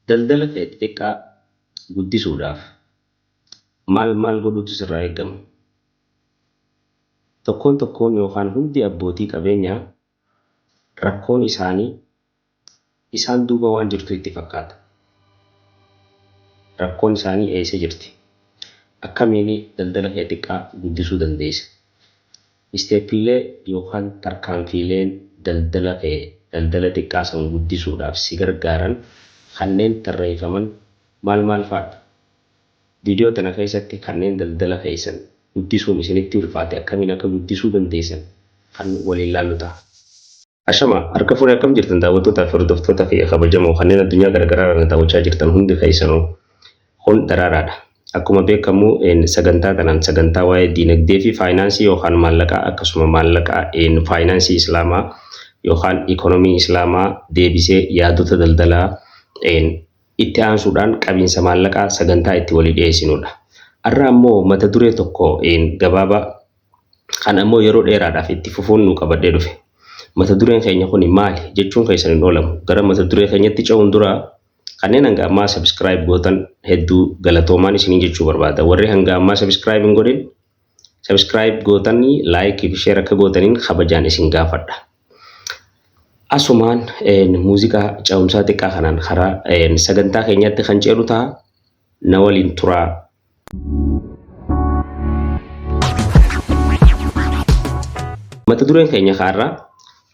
Daldala kee xixiqqaa guddisuudhaaf maal maal godhuutu sirraa eegama? Tokkoon tokkoon yookaan hundi abbootii qabeenyaa rakkoon isaanii isaan duuba waan jirtu itti fakkaata. Rakkoon isaanii eessa jirti? Akkamiin daldala kee xiqqaa guddisuu dandeessa? Isteeppiilee yookaan tarkaanfiileen daldala kee daldala xiqqaa san guddisuudhaaf si gargaaran kanneen tarreeffaman maal maal fa'aadha? Viidiyoo tana keessatti kanneen daldala keessan guddisuun isinitti ulfaate akkamiin akka guddisuu dandeessan kan waliin laallu ta'a. Ashama harka fuunee, akkam jirtan daawwattootaa fi hordoftoota kiyya kabajamoo kanneen addunyaa garaagaraa irra daawwachaa jirtan hundi keessanuu? Kun Daraaraadha. Akkuma beekamu, sagantaa kanaan sagantaa waa'ee diinagdee fi faayinaansii yookaan maallaqaa, akkasuma maallaqaa faayinaansii islaamaa yookaan ikonomii islaamaa deebisee yaadota daldalaa itti aansuudhaan qabiinsa maallaqaa sagantaa itti walii dhiyeessinudha. Har'a ammoo mata duree tokko gabaabaa kan ammoo yeroo dheeraadhaaf itti fufuun nu qabadhee dhufe. Mata dureen keenya kun maali jechuun keessan hin oolamu. Gara mata duree keenyatti ce'uun dura, kanneen hanga ammaa subscribe gootan hedduu galatoomaan isiniin jechuu barbaada. Warri hanga ammaa subscribe hin godhin, subscribe gootanii like fi share akka gootaniin kabajaan isin gaafadha. Asumaan muuziqaa ce'umsaa xiqqaa kanaan karaa sagantaa keenyaatti kan ceenu ta'a. Na waliin turaa. Mata dureen keenya kaarraa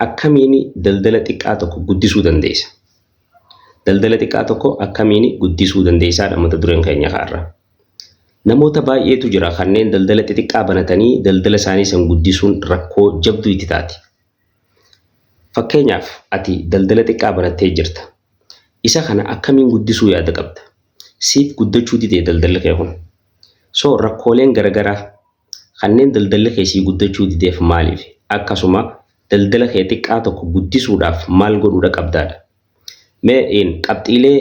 akkamiin daldala xiqqaa tokko guddisuu dandeessa? Daldala xiqqaa tokko akkamiin guddisuu dandeessaadha mata dureen keenya kaarraa. Namoota baay'eetu jira kanneen daldala xixiqqaa banatanii daldala isaanii san guddisuun rakkoo jabduu itti taati. Fakkeenyaaf, ati daldala xiqqaa banattee jirta. Isa kana akkamiin guddisuu yaada qabda? Siif guddachuu didee daldalli kee kun. So rakkooleen garaagaraa kanneen daldalli kee sii guddachuu dideef maaliif? Akkasuma daldala kee xiqqaa tokko guddisuudhaaf maal godhuudha qabdaadha. Mee qabxiilee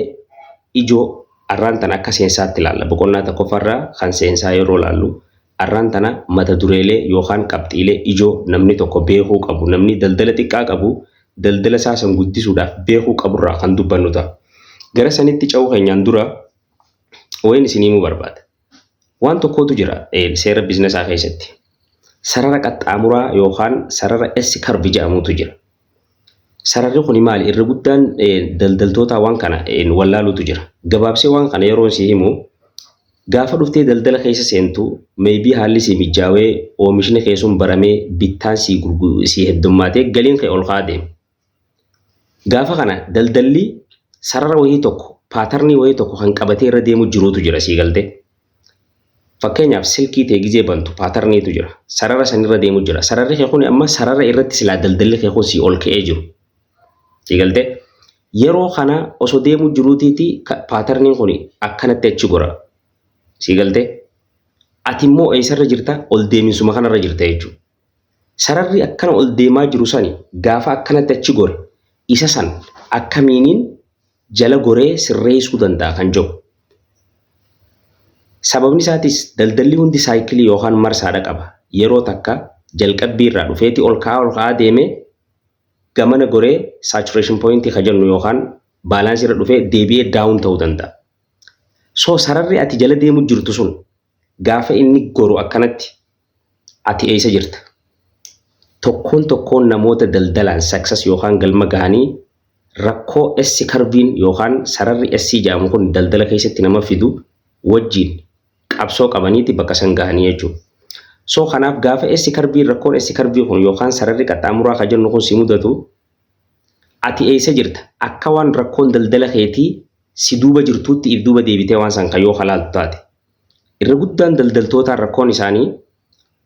ijoo arraan tana akka seensaatti ilaalla. Boqonnaa tokkoffaarraa kan seensaa yeroo ilaallu, arraan tana mata dureelee yookaan qabxiilee ijoo namni tokko beekuu qabu, namni daldala xiqqaa qabu daldala isaa san guddisuudhaaf beekuu qaburraa kan dubbannu ta'a. Gara sanitti ce'uu keenyaan dura wayin isin himuu barbaada. Waan tokkotu jira seera biizinesaa keessatti. Sarara qaxxaamuraa yookaan sarara S curve jedhamutu jira. Sararri kun maali? Irra guddaan daldaltootaa waan kana wallaaluutu jira. Gabaabsee waan kana yeroo si himu, gaafa dhuftee daldala keessa seentu, maybe haalli si mijaawee, oomishni kee sun baramee, bittaan si heddummaatee, galiin kee ol ka'aa deema. Gaafa kana daldalli sarara wayii tokko, pattern wayii tokko kan qabatee irra deemu jiruutu jira, sii galtee. Fakkeenyaaf, silkii ta'e gizee bantu patterniitu jira. Sarara sanirra deemu jira. Sararri kee kun amma sarara irratti silaa daldalli kee kun sii ol ka'ee jiru. Sii galtee? Yeroo kana osoo deemu jiruutiiti patterniin kun akkanatti achi gora. Sii galtee? Ati immoo eessarra jirta? Ol deeminsuma kanarra jirta jechuudha. Sararri akkana ol deemaa jiru sani gaafa akkanatti achi gore, isa san akkamiiniin jala goree sirreessuu danda'a kan jedhu. Sababni isaatis daldalli hundi cycle yookaan marsaadha qaba. Yeroo takka jalqabbii irraa dhufeeti ol ka'aa ol ka'aa deemee gamana goree saturation point ka jennu yookaan balance irra dhufee deebi'ee down ta'uu danda'a. So sararri ati jala deemu jirtu sun gaafa inni goru akkanatti, ati eessa jirta? Tokkoon tokkoon namoota daldalaan success yookaan galma gahanii rakkoo S curviin yookaan sararri S jedhamu kun daldala keessatti nama fidu wajjin qabsoo qabaniiti bakka san gahanii jechuudha. So kanaaf gaafa S curviin, rakkoon S curve kun yookaan sararri qaxxaamuraa kan jennu kun si mudatu, ati eessa jirta? Akka waan rakkoon daldala keetii si duuba jirtuutti if duuba deebitee waan san kan yoo halaaltu taate. Irra guddaan daldaltootaan rakkoon isaanii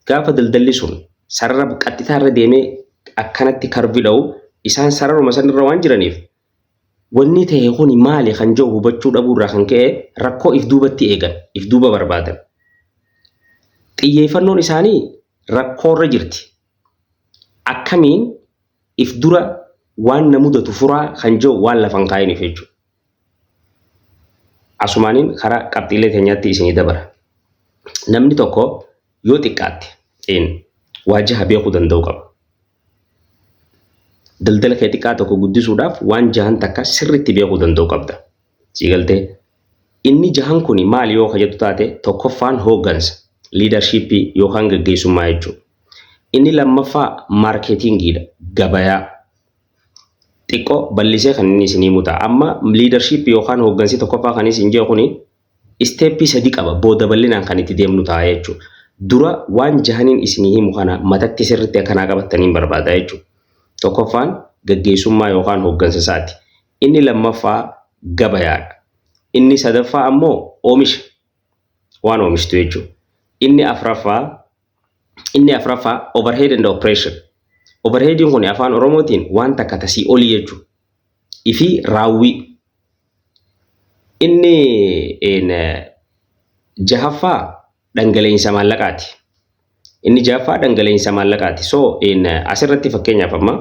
gaafa daldalli sun sarara qaxxitaa irra deemee akkanatti curve dha'u, isaan sararuma san irra waan jiraniif, wanni ta'e kuni maali kan jedhu hubachuu dhabuu irraa kan ka'e rakkoo if duubatti eegan, if duuba barbaadan. Xiyyeeffannoon isaanii rakkoorra jirti. Akkamiin if dura waan na mudatu furaa kan jedhu waan lafan kaa'iniif jechuudha. Asumaaniin karaa qabxiilee keenyaatti isinii dabara. Namni tokko yoo xiqqaatte waajaha beekuu danda'u qaba. Daldala kee xiqqaa tokko guddisuudhaaf waan jahan takka sirriitti beekuu danda'u qabda. Si galtee? Inni jahan kun maali yoo ka jettu taate, tokkoffaan hooggansa, leadershipii yookaan gaggeessummaa jechuudha. Inni lammaffaa marketingiidha, gabayaa. Xiqqoo bal'isee kan inni isinii himu ta'a. Amma leadershipii yookaan hooggansi tokkoffaa kan isin jedhu kuni stepii sadi qaba, booda bal'inaan kan itti deemnu ta'a jechuudha. Dura waan jahaniin isinii himu kana matatti sirriitti akkanaa qabattaniin barbaada jechuudha. Tokkoffaan gaggeessummaa yookaan hooggansa isaati. Inni lammaffaa gabayaadha. Inni sadaffaa ammoo oomisha, waan oomishtu jechuudha. Inni afraffaa overhead and operation. Overheadiin kun afaan Oromootiin waan takka tasii olii jechuudha. Ifi raawwii. Inni jahaffaa dhangala'insa maallaqaati. Inni jahaffaa dhangala'insa maallaqaati. So asirratti fakkeenyaaf amma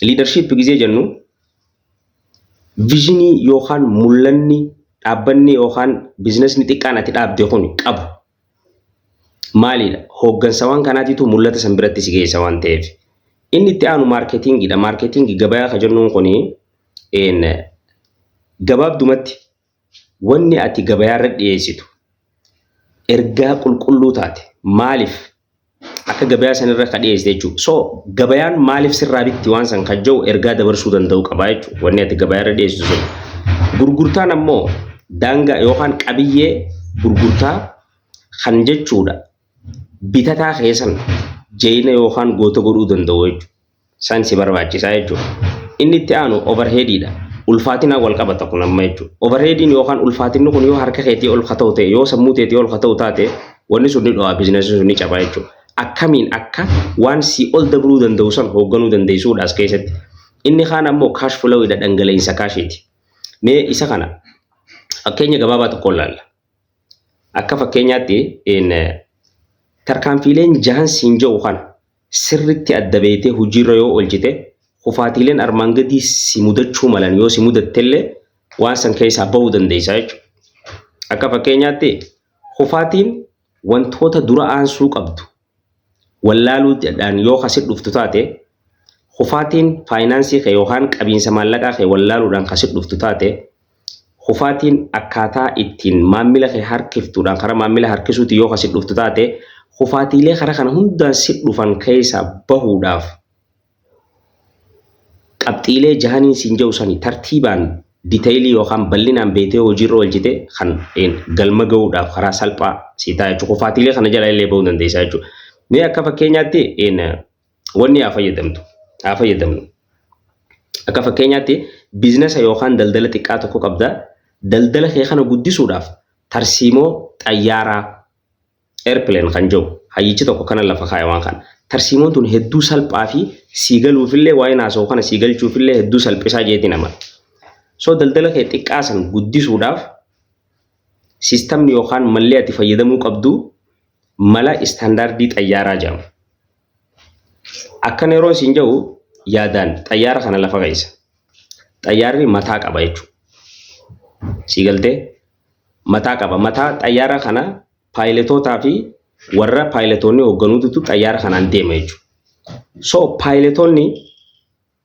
leadership gizee jennu, visionii yookaan mul'anni dhaabbanni yookaan businessni xiqqaan ati dhaabde kun qabu maalidha? Hooggansa waan kanaatitu mul'ata san biratti si geessa waan ta'eef. Inni itti aanu marketingiidha. Marketingii, gabayaa ka jennuun kuni gabaabdumatti wanni ati gabayaa irra dhiyeessitu ergaa qulqulluu taate maaliif akka gabayaa sanirra ka dhiyeessite jechuudha. So gabayaan maaliif sirraa bitti waan san kan jiru ergaa dabarsuu danda'u qaba jechuudha. Wanni ati gabayaa irra dhiyeessitu sun. Gurgurtaan ammoo daangaa yookaan qabiyyee gurgurtaa kan jechuudha. Bitataa keessan jeeyina yookaan goota godhuu danda'u jechuudha. San si barbaachisaa jechuudha. Inni itti aanu overheadiidha. Ulfaatinaan wal qabata kun amma jechuudha. Overheadiin yookaan ulfaatinni kun yoo harka keetii ol ka ta'u ta'e, yoo sammuu keetii ol ka ta'u taate, wanni sun ni dho'a, businessni sun ni caba jechuudha. Akkamiin akka waan si ol dabaluu danda'u san hoogganuu dandeessuudha as keessatti. Inni kaan ammoo cash flowidha, dhangala'insa cashiiti. Mee isa kana fakkeenya gabaabaa tokko ilaalla. Akka fakkeenyaatti tarkaanfiileen jahan siin jedhu kana sirritti adda beetee hojiirra yoo oolchite, kufaatiileen armaan gadii si mudachuu malan yoo si mudattellee waan san keessaa bahuu dandeessa jechuudha. Akka fakkeenyaatti kufaatiin wantoota dura aansuu qabdu wallaaluudhaan yoo kasit dhuftu taate, kufaatiin financeii kee yookaan qabiinsa maallaqaa kee wallaaluudhaan kasit dhuftu taate, kufaatiin akkaataa ittiin maammila kee harkiftuudhaan karaa maammila harkisuuti yoo kasit dhuftu taate, kufaatiilee karaa kana hundaan si dhufan keessaa bahuudhaaf qabxiilee jahaniin siin jedhu sani tartiibaan, detailii yookaan bal'inaan beetee hojiirra oolchite kan galma gahuudhaaf karaa salphaa si ta'a jechuudha. Kufaatiilee kana jala illee bahuu dandeessa jechuudha. Mee akka fakkeenyaatti wanni haa fayyadamtu haa fayyadamnu. Akka fakkeenyaatti businessa yookaan daldala xiqqaa tokko qabda. Daldala kee kana guddisuudhaaf tarsiimoo xayyaaraa, airplane kan jedhu, hayyichi tokko kana lafa kaa'e waan kana. Tarsiimoon tun hedduu salphaa fi sii galuufillee, waa'ee haasa'u kana sii galchuufillee hedduu salphisaa jeeti nama. So daldala kee xiqqaa san guddisuudhaaf systemni yookaan malli ati fayyadamuu qabdu mala standardii xayyaaraa jedhama. Akkana yeroo isin jedhu yaadaan xayyaara kana lafa keessa. Xayyaarri mataa qaba jechuudha. Sii galtee? Mataa qaba. Mataa xayyaara kana pilotootaa fi warra pilotoonni hoogganuutu xayyaara kanaan deema jechuudha. So pilotoonni,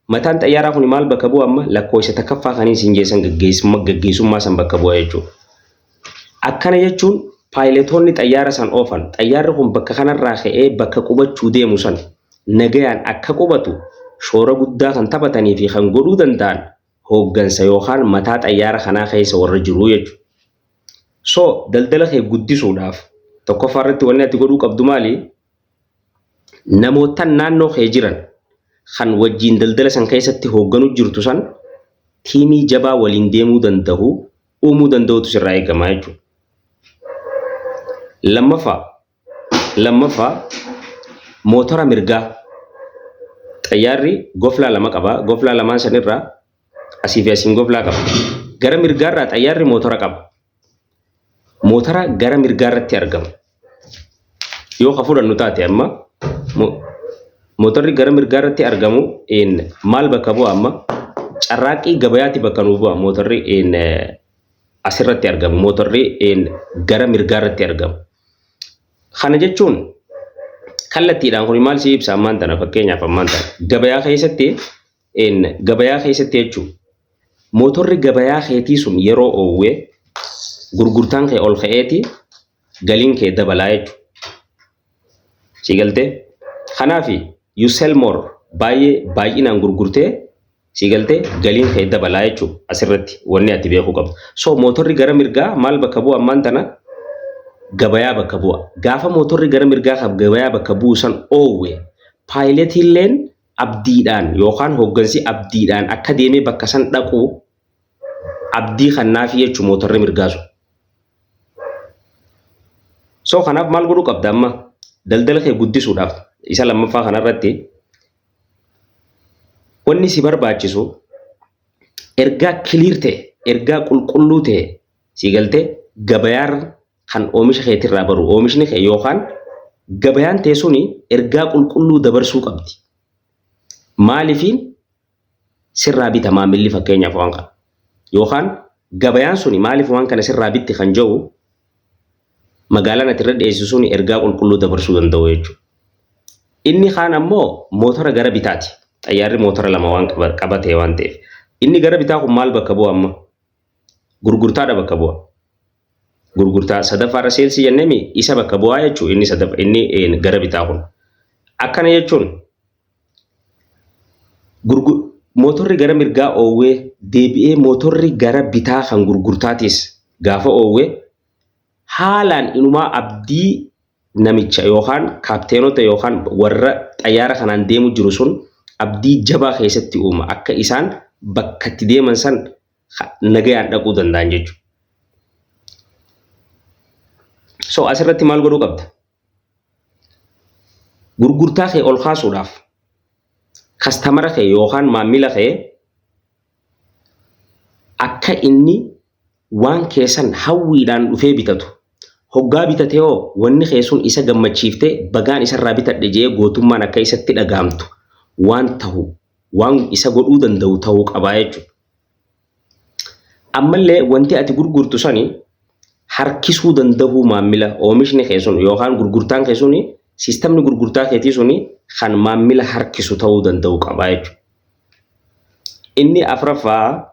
mataan xayyaaraa kun maal bakka bu'a amma? Lakkoofsa takkaffaa kan isin jeessan gaggeessummaa san bakka bu'a jechuudha. Akkana jechuun pilotoonni xayyaara san oofan, xayyaarri kun bakka kanarraa ka'ee bakka qubachuu deemu san nagayaan akka qubatu shoora guddaa kan taphatanii fi kan godhuu danda'an hooggansa yookaan mataa xayyaara kanaa keessa warra jiru jechuudha. So daldala kee guddisuudhaaf tokkoffaa irratti wanni ati godhuu qabdu maali? Namootan naannoo kee jiran kan wajjiin daldala san keessatti hoogganuu jirtu san teamii jabaa waliin deemuu danda'u uumuu danda'utu sirraa eegama jechuudha. Lammaffaa, mootora mirgaa. Xayyaarri goflaa lama qaba. Goflaa lamaan sanirraa asii fi asiin goflaa qaba. Gara mirgaarraa xayyaarri mootora qaba. Mootora gara mirgaarratti argamu. Yoo ka fudhannu taate amma mootorri gara mirgaarratti argamu maal bakka bu'a amma? Carraaqqii gabayaatti bakka nuu bu'a mootorri asirratti argamu. Mootorri gara mirgaarratti argamu. Kana jechuun kallattiidhaan kun maal si ibsa ammaan tana? Fakkeenyaaf ammaan tana gabayaa keessatti jechuun Mootorri gabayaa keetii sun yeroo oowwe gurgurtaan kee ol ka'eeti galiin kee dabalaa jechuudha. Si galtee? Kanaaf you sell more, baay'ee baay'inaan gurgurtee, si galtee, galiin kee dabalaa jechuudha asirratti wanni ati beekuu qabdu. So mootorri gara mirgaa maal bakka bu'a ammaan tana? Gabayaa bakka bu'a. Gaafa mootorri gara mirgaa kan gabayaa bakka bu'u san oowwe, pilotiilleen abdiidhaan yookaan hooggansi abdiidhaan akka deemee bakka san dhaqu abdii kannaafi jechuudha mootorri mirgaa sun. So kanaaf maal godhuu qabda amma daldala kee guddisuudhaaf? Isa lammaffaa kanarratti wanni si barbaachisu ergaa clear ta'e, ergaa qulqulluu ta'e, si galtee, gabayaan kan oomisha keetirraa baru, oomishni kee yookaan gabayaan ta'e suni ergaa qulqulluu dabarsuu qabdi. Maaliifiin sirraa bita maamilli fakkeenyaaf waan kana? Yookaan gabayaan suni maaliif waan kana sirraa bitti kan jedhu magaalaan ati irra dhiyeessu suni ergaa qulqulluu dabarsuu danda'u jechuudha. Inni kaan ammoo mootora gara bitaati. Xayyaarri mootora lama waan qabatee waan ta'eef. Inni gara bitaa kun maal bakka bu'a amma? Gurgurtaadha bakka bu'a. Gurgurtaa sadaffaarra salesii jenneemi, isa bakka bu'aa jechuudha inni sadaffa, inni gara bitaa kun. Akkana jechuun mootorri gara mirgaa oowwee deebi'ee mootorri gara bitaa kan gurgurtaatis gaafa oowwee haalaan inumaa abdii namicha yookaan kaapteenota yookaan warra xayyaara kanaan deemu jiru sun abdii jabaa keessatti uuma, akka isaan bakka itti deeman san nagayaan dhaquu danda'an jechuudha. So asirratti maal godhuu qabda? Gurgurtaa kee ol kaasuudhaaf customera kee yookaan maamila kee akka inni waan keessan hawwiidhaan dhufee bitatu. Hoggaa bitate hoo wanni kee sun isa gammachiiftee bagaan isarraa bitadhe jee gootummaan akka isatti dhagahamtu waan tahu, waan isa godhuu danda'u ta'uu qabaa jechuudha. Ammallee wanti ati gurgurtu sani harkisuu danda'uu maamila, oomishni kee sun yookaan gurgurtaan kee suni, systemni gurgurtaa keetii suni kan maamila harkisu ta'uu danda'u qabaa jechuudha. Inni afuraffaa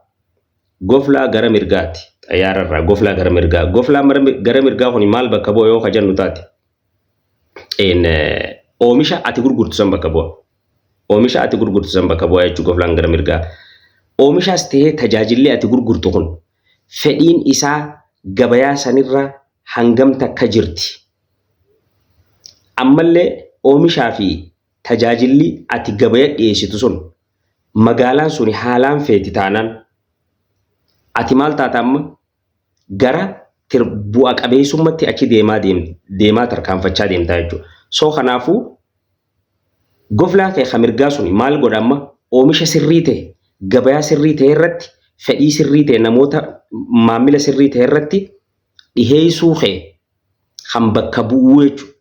goflaa gara mirgaati. Xayyaararraa goflaa gara mirgaa. Goflaa gara mirgaa kun maal bakka bu'a yoo ka jennu taate? Oomisha ati gurgurtu san bakka bu'a. Oomisha ati gurgurtu san bakka bu'a jechuudha goflaan gara mirgaa. Oomishaas ta'ee tajaajilli ati gurgurtu kun fedhiin isaa gabayaa sanirra hangam takka jirti? Ammallee oomishaa fi tajaajilli ati gabaya dhiyeessitu sun magaalaan suni haalaan feeti taanaan ati maal taata amma? Gara bu'a qabeessummaatti achi deemaa deemaa tarkaanfachaa deemtaa jechuudha. So kanaafuu goflaan kee kan mirgaa suni maal godha amma? Oomisha sirrii ta'e gabayaa sirrii ta'e irratti, fedhii sirrii ta'e namoota maamila sirrii ta'e irratti dhiheessuu kee kan bakka bu'uu jechuudha.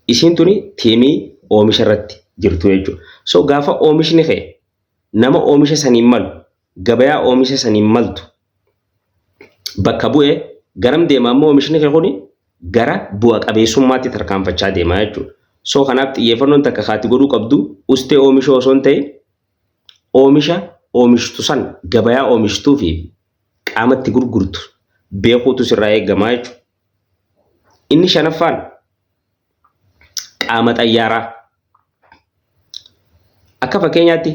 Isiin tuni teamii oomisha irratti jirtu jechuudha. So gaafa oomishni kee nama oomisha saniin malu, gabayaa oomisha saniin maltu bakka bu'e, garam deema ammoo? Oomishni kee kuni gara bu'a qabeessummaatti tarkaanfachaa deema jechuudha. So kanaaf xiyyeeffannoon takka kaati godhuu qabdu ustee oomisha osoo hin ta'in oomisha oomishtu san gabayaa oomishtuu fi qaamatti gurgurtu beekuutu sirraa eegamaa jechuudha. Inni shanaffaan qaama xayyaaraa. Akka fakkeenyaatti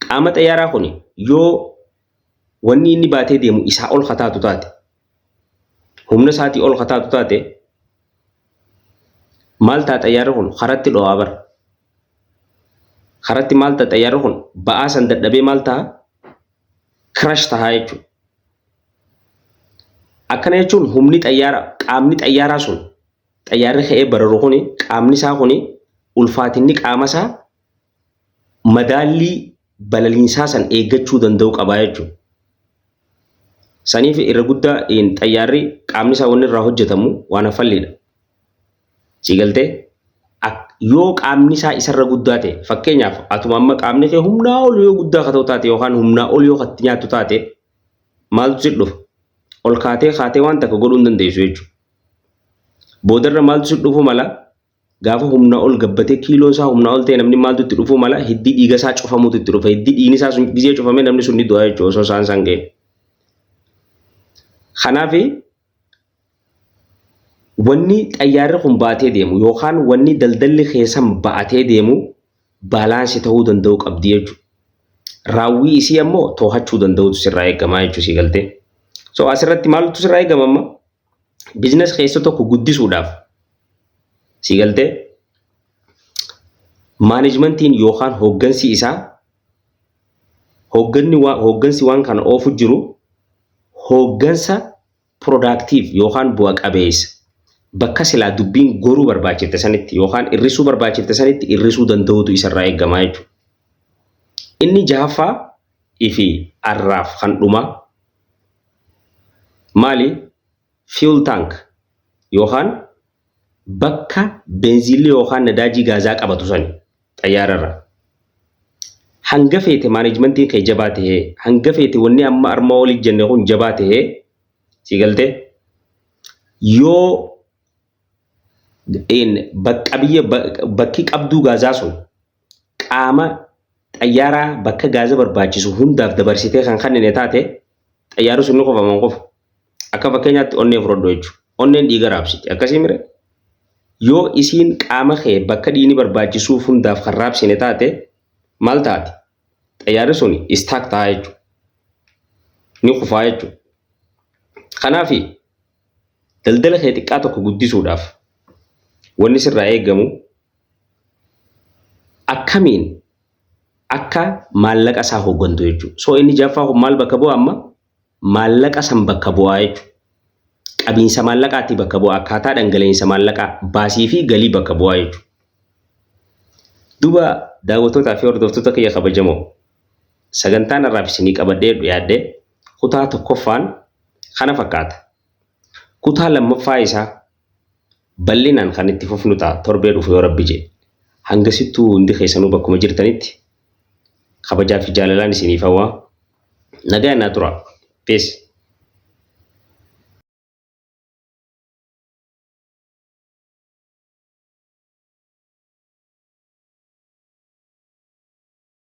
qaama xayyaaraa kun yoo wanni inni baatee deemu isaa ol kataatu taate, humna isaatii ol kataatu taate, maal ta'a? Xayyaarri kun karatti dho'aa bara. Karatti maal ta'a? Xayyaarri kun ba'aa san dadhabee maal ta'a? Crash tahaa jechuudha. Akkana jechuun humni xayyaara, qaamni xayyaaraa sun, xayyaarri ka'ee bararu kuni, qaamni isaa kuni, ulfaatinni qaama isaa madaallii balaliinsaa san eeggachuu danda'u qabaa jechuudha. Saniif irra guddaa xayyaarri qaamni isaa wanni irraa hojjetamu waan hafalliidha. Si galtee? Yoo qaamni isaa isarra guddaa ta'e, fakkeenyaaf atuma amma qaamni kee humnaa ol yoo guddaa ka ta'u taate yookaan humnaa ol yoo katti nyaattu taate, maaltu si dhufa? Ol kaatee kaatee waan takka godhuu hin dandeessu jechuudha. Boodarra maaltu si dhufu mala? Gaafa humna ol gabbatee kiiloon isaa humna ol ta'e namni maaltu itti dhufuu mala? Hiddi dhiiga isaa cufamuutu itti dhufa. Hiddi dhiigni isaa sun gizee cufame namni sun ni du'a jechuudha osoo isaan isaan ga'e. Kanaaf wanni xayyaarri kun baatee deemu yookaan wanni daldalli keessan ba'atee deemu balance ta'uu danda'u qabdi jechuudha. Raawwii isii ammoo to'achuu danda'utu sirraa eegamaa jechuudha si galtee. So asirratti maaltu sirraa eegama amma? Business keessa tokko guddisuudhaaf si galtee managementiin yookaan hooggansi isaa, hoogganni hooggansi waan kana oofu jiru hooggansa productive yookaan bu'a qabeessa, bakka silaa dubbiin goruu barbaachifte sanitti yookaan hir'isuu barbaachifte sanitti hir'isuu danda'utu isarraa eegamaa jechuudha. Inni jahaffaa fi arraaf kan dhumaa maali? Fuel tank yookaan bakka beenziilli yookaan nadaajii gaazaa qabatu sani xayyaararra. Hanga feete managementiin kee jabaa tahee, hanga feete wanni amma armaa olii jenne kun jabaa tahee, si galtee, yoo bakka biyya bakki qabduu gaazaa sun qaama xayyaaraa bakka gaaza barbaachisu hundaaf dabarsitee kan kennine taate, xayyaarri sun ni qofaman qofa. Akka fakkeenyaatti onnee fudhadhu jechuudha. Onneen dhiiga raabsiti. Akkasii mire? Yoo isiin qaama kee bakka dhiigni barbaachisuuf hundaaf kan raabsine taate maal taati? Xayyaarri sun stuck ta'a jechuudha. Ni kufaa jechuudha. Kanaaf daldala kee xiqqaa tokko guddisuudhaaf wanni sirraa eegamu akkamiin akka maallaqa isaa hooggantu jechuudha. So inni jaffaa kun maal bakka bu'a amma? Maallaqa san bakka bu'aa jechuudha. Qabiinsa maallaqaatti bakka bu'a, akkaataa dhangala'insa maallaqaa, baasii fi galii bakka bu'aa jechuudha. Duuba daawwattootaa fi hordoftoota kiyya kabajamoo, sagantaan har'aaf isinii qabadhee dhiyaadhe kutaa tokkoffaan kana fakkaata. Kutaa lammaffaa isaa bal'inaan kan itti fufnu ta'a torbee dhufu yoo Rabbi jedhe. Hangasittuu hundi keessanuu bakkuma jirtanitti kabajaa fi jaalalaan isiniif hawwaa. Nagaa naa tura. Peace.